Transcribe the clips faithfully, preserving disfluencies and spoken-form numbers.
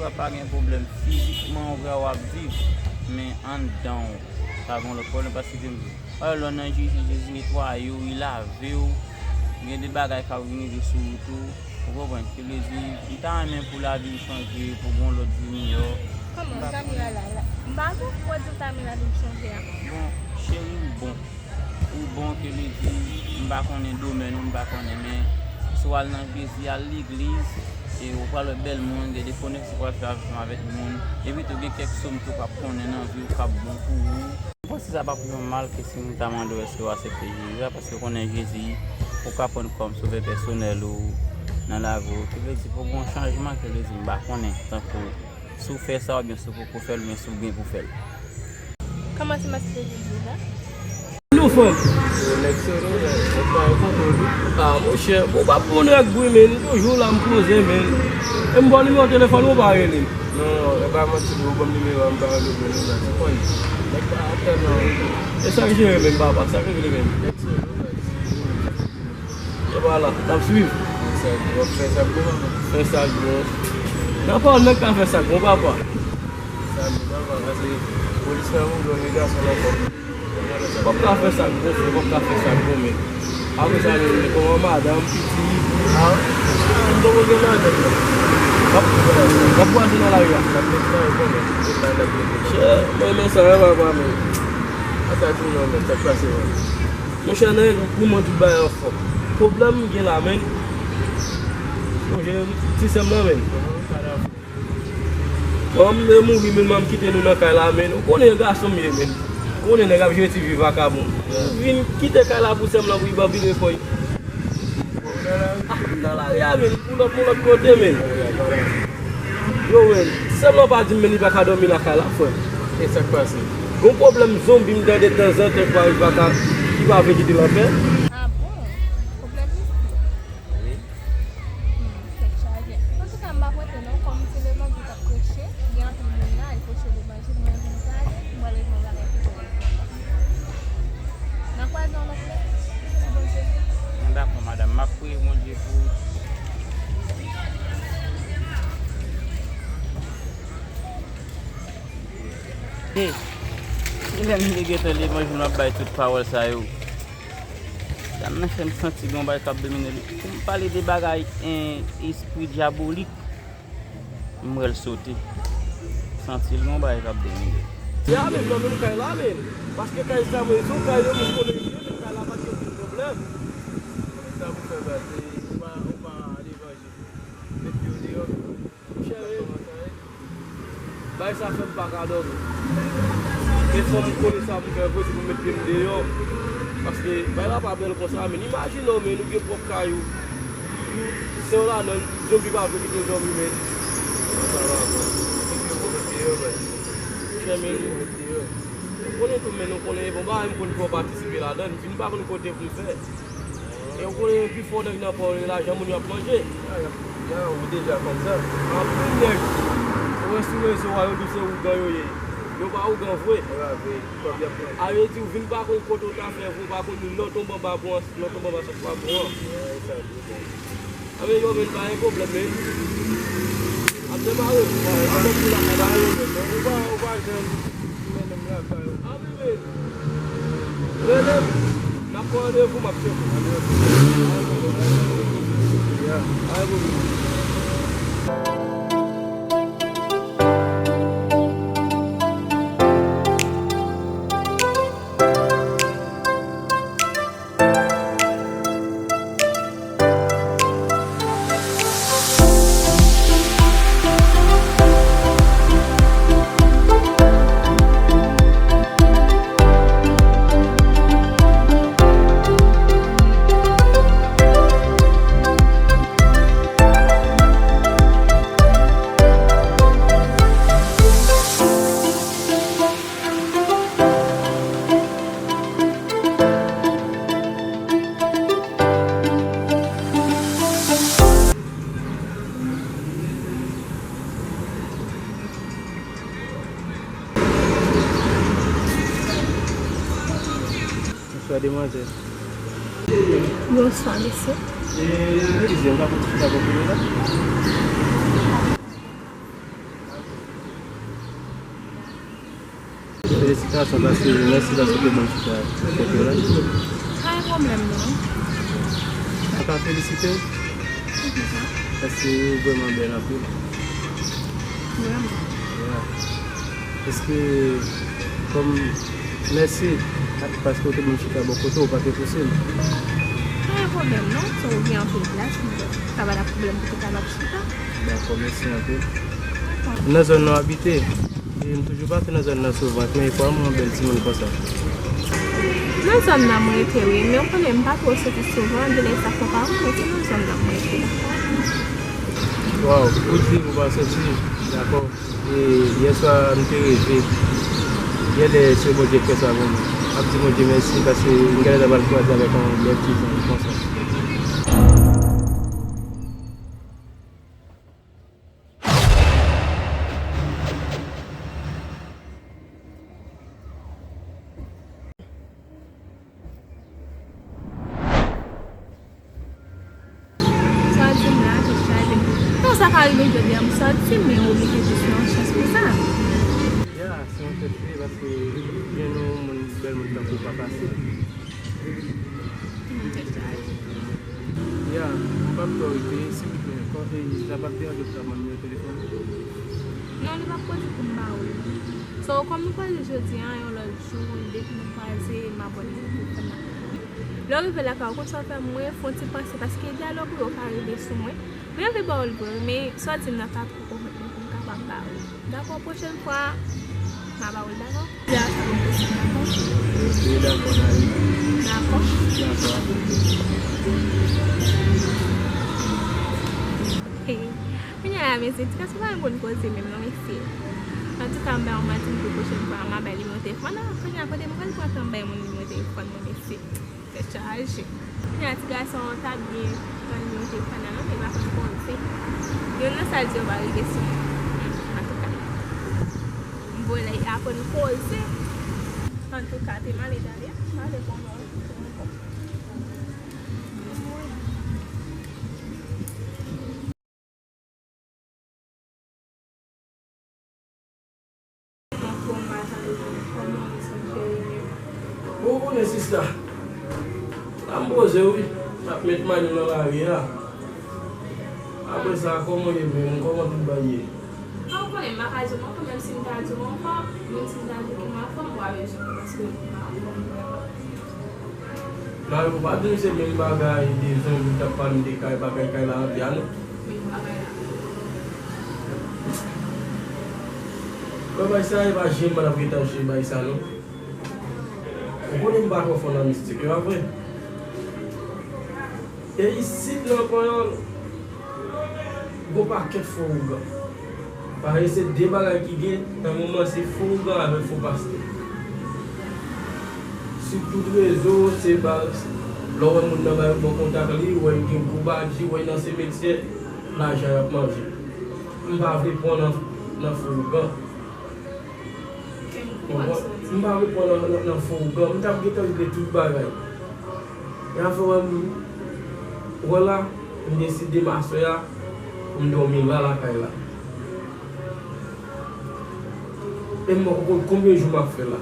Pa gen pwoblèm, fizikman ou wè w ap viv, men anndan w ka gen lòt pwoblèm, paske ke m di, lè w nan Jezi, Jezi netwaye w, li lave w, gen de bagay k ap vin rive sou ou tou, ou konprann? Ki vle di, m ta renmen pou lavi m chanje, pou gen yon lòt vi miyò. Kòman, Samira la, la? M pa konprann, ou di w ta renmen lavi m chanje a. Bon, cheri, m bon. Ou bon, ke vle di, m pa konnen domèn ou, m pa konnen, men si w al nan Jezi, al legliz, e ou pral wè bèl moun, gen de koneksyon w pral fè ansanm avèk moun, epi tou gen kèk sòm tou w p ap konnen nan vi w k ap bon pou ou. M panse sa p ap yon mal ke si moun ta mande w èske w aksepte Jezi a, paske w konnen Jezi, ou ka pran l kòm sovè pèsonèl ou nan lavi w. Ki vle di, pou gen yon chanjman, ke vle di, m pa konnen, tankou si w fè sa oubyen si w poko fè l, oubyen si w gen pou fè l. Kòman si m aksepte Jezi la? Nou frè m. Yo, nèg solo, men, mwen pa renkontre w tou. Ah, monchè, bon, pa pou nèg wi, men, m toujou la, m poze, men. E m ba w nimewo telefòn ou, ou pa rele m? Non, e pa manti, ou ban m nimewo a, m pa rele w, men, ou la, se kòb. Nèg pa atè, non. E sa k jere menm, papa, sa k regle menm? Nèg solo, men. E vwala, n ap swiv. Fè sa k bon, w ap fè sa k bon, papa. Fè sa k bon. Nan pawòl nèg ka fè sa k bon, papa. Sa k bon, papa, paske polis la, moun, jwenn gason nan kò. W ap ka fè sa k bon, frè, w ap ka fè sa k bon, men. Apre sa, men, men, kòman madanm, pitit? Ah, m poko gen madanm, non. W ap, w ap kwaze nan lari a. N ap met nan, e bon, men, se pa n ap met. Chè, mwen renmen sa, wi, papa, men. Ata di non, men, sa k pase, man? Monchè, nan moman tout bagay an fòm. Pwoblèm m gen la, men. Monchè, ti sè m nan, men. Manman m te mouri, men manman m kite nou nan kay la, men. Ou konnen gason m ye, men. Ou konnen nèg ap jwe ti vi vakabon. Vin kite kay la pou sè m nan pou li banbile kò l. Ah, nan lari a, men, pou lòt, pou lòt kote, men. Yo, men, sè m nan pa di m, men, li pa ka dòmi lakay la, frè. E sa k pase? Gon pwoblèm zonbi m tande tanzantan ki pa, ki pa ka, ki pa vle kite l anpè. Ah bon? Pwoblèm mistik? Wi. Hmm, tèt chaje. Antouka, m p ap rete non, kòm se levanjil k ap preche, gen anpil moun la, e preche levanjil, mwen vin prale, m pral regle yon bagay pou Nan kwaze yon lòt lè, si Bondye vle. Bon, dakò, madanm. M ap priye Bondye pou ou. Hey, se lè m te gentan levanjil m ap bay tout pawòl sa yo. Sa nan fè m santi gen yon bagay k ap domine li. Pou m pale de bagay, en, espri dyabolik, m wè l sote. Santi l gon bagay k ap domine. Se a menm, nan menm kay la menm. Paske kay sa mwen, se yon kay de moun konnen vye, men kay la pa t gen okenn pwoblèm. Sa pou fè baz, ou pa, ou pa levanjil. Met yo deyò. Monchè, bagay sa fè m pa ka dòmi. Men fò m konnen sa pou m fè vre, se pou m met pye m deyò. Paske bagay la pa bèl konsa, men imajine w, men ou gen pwòp kay ou. Sè w ladan, zonbi pa vle kite w dòmi, men. Sa va, men. Ou konnen tou, men nou konnen, bon, bagay m konn twò patisipe ladan, m vin pa konn kote pou m fè. E ou konnen pifò nèg nan pò yo, lajan moun yo ap manje. Ya, ou deja konn sa. Anpil nèg, ou wè sou rezo a, yo di se ougan yo ye. Yo pa ougan vre. Yo pa vre, kòb y ap manje. A yo di ou vin pa konn kote ou ta fè vre, ou pa konn lè w tonbe anba pon an, lè w tonbe anba sòt pa pon an. Ya, e sa, e sa. Anben yo menm pa gen pwoblèm, men. Ap demare. Ap demare. Ou pa, ou pa jwenn mennen m lakay ou. Anben, men. Rele m. N ap pran randevou, m ap tcheke w. Ya. Ay, bon. Bonswa, demwazèl. Bonswa, mesye. Eskize m, pa konn si ta konprann la. Felisitasyon, paske, mèsi paske w te ban m chita kote w la. Pa gen pwoblèm, non. Mwen ka felisite w? Poukisa? Paske ou vrèman bèl anpil. Vrèman? Yeah. Paske, kòm, mèsi, paske w te ban m chita bò kote w, ou pa te pouse m. Pa gen pwoblèm, non. Se ou gen anpil plas, men sa pa t ap pwoblèm pou te kapab chita. Dakò, mèsi anpil. Dakò. Nan zòn nan w abite, e m toujou pase nan zòn nan souvan, premye fwa m wè yon bèl timoun konsa. Nan zòn nan m rete, wi, men w konnen m pa twò soti souvan, genlè sa fè w pa wè m, men se nan zòn nan m rete, dakò? Waw, ou di ou pa soti, dakò. E yèswa, m te reve. Genlè se Bondye k fè sa pou mwen. M ap di Bondye mèsi, paske m genlè t ap al kwaze avèk yon bèl ti fanm konsa. Sa w di m la, tèt chaje. Non, sa ka rive jodi a, m sòti, men w oblije di se yon chans pou sa. Ya, se yon tèt chaje paske jwenn yon moun, bèl moun tankou w pa fasil. Tèt chaje. Ya, m p ap twò rete, silvouplè, kò, e, sa p ap deranje w, sa ban m nimewo telefòn ou? Non, li p ap koze pou m ba ou l. So, kòm nou kwaze jodi a, yon lòt jou, depi nou kwaze, m abòne sou telefòn nan. Lè w rive lakay ou, konn sa w fè, mwen fè yon ti panse, paske dyalòg ou yo ka rive sou mwen. Mwen anvi ba w l vre, men sa w di m nan pa twò konvenk mwen pou m kapab ba ou l. Dakò, pwochèn fwa, m a ba ou l, dakò? Jodi a sa ban m posib, dakò? Wi, dakò, Nari. Dakò? Dakò. Hey, kounye a la, mesye, ti gason pa konn koze menm non, mesye. Antouka, m bay yon manti, m di pwochèn fwa, m a bay nimewo telefòn nan. Kounye a, kote m pral pran tan bay moun nimewo telefòn mwen, mesye? Tèt chaje. Kounye a, ti gason an ta byen pran nimewo telefòn nan, non, men li pa konn koze. Youn nan sa l di yo pa rive sou mwen. Hmm, antouka. M voye l aprann koze. Antouka, te m ale tande, m ale pran yon, pran yon kòb. Bon, ou konnen sista, la m poze wi, m ap met manniv nan lari a. Apre sa, kòman w ye menm? Kòman tout bagay ye? Ou konnen, m pa ka di w ankò, menm si m ta di w ankò, menm si m ta di w ki m anfòm, w a bezwen mwen, paske m pa anfòm vrèman. Mari ou pa di m se menm bagay de zanmi w t ap pale m de kay, bagay kay la anvi a non. Bagay sa e pa jeni m pa t ap gentan jeni bagay sa non. Ou konnen m pa twò fò nan mistik, e pa vre? E isit nan Panyòl, gon pakèt fo ougan. Paske se de bagay ki gen nan moman, se fo ougan avèk fo pastè. Sou tout rezo, se ba, lè w wè moun nan bay ou bon kontak li, ou wè l gen gwo badji, ou wè l nan simetyè, lajan y ap manje. M pa vle pran nan, nan fo ougan. Konprann? M pa vle pran nan, nan, nan fo ougan. M t ap gentan regle tout bagay. E afè wè m, wè la, m deside m aswè a, pou m dòmi la lakay la. E m poko konn konbyen jou m ap fè la.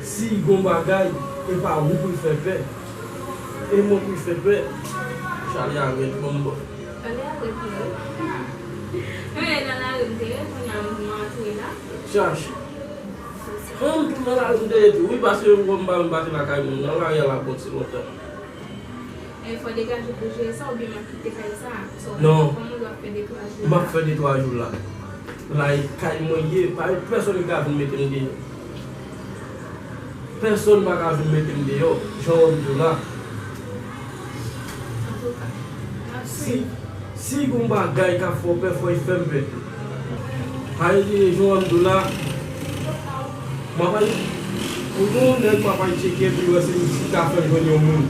Si gon bagay, e pa ou pou l fè pè. E mwen pou l fè pè. Chale arèt, ban m bò. Chale arèt, wi. Mwen nan lari m te ye, kounye a m antre la. Chache. An, m tou nan lari m te ye tou. Wi, paske m konn pa m pa te lakay moun. Nan lari a la bon ti lontan. E fò degaje pou jere sa, oubyen m ap kite kay sa. So, non. Kòman w ap fè de twa jou la? M ap fè de twa jou la. La e kay mwen ye, pa gen pèsonn ki ka vin mete m deyò. Pèsonn pa ka vin mete m deyò, jan w wè m di w la. Antouka, n ap swiv. Si, si gon bagay k ap fè w pè, fò e fè m pè tou. Paske jan w wè m di w la, m ap al, pou gon nèg m ap al tcheke pou l wè si, si l ka fè m jwenn yon moun.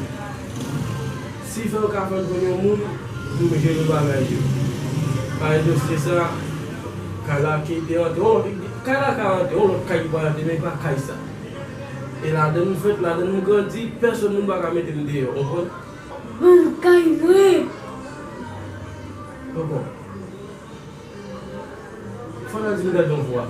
Si fè yo ka fè m jwenn yon moun, pou m jere bagay yo. Paske dosye sa, kay la ki te antre, yon lòt, kay la ka antre, yon lòt kay ki pral antre, men pa kay sa. E ladan m fèt, ladan m grandi, pèsonn moun pa ka mete m deyò, konprann? Ban m kay mwen! Konprann? Fò n al di m gad yon vwa.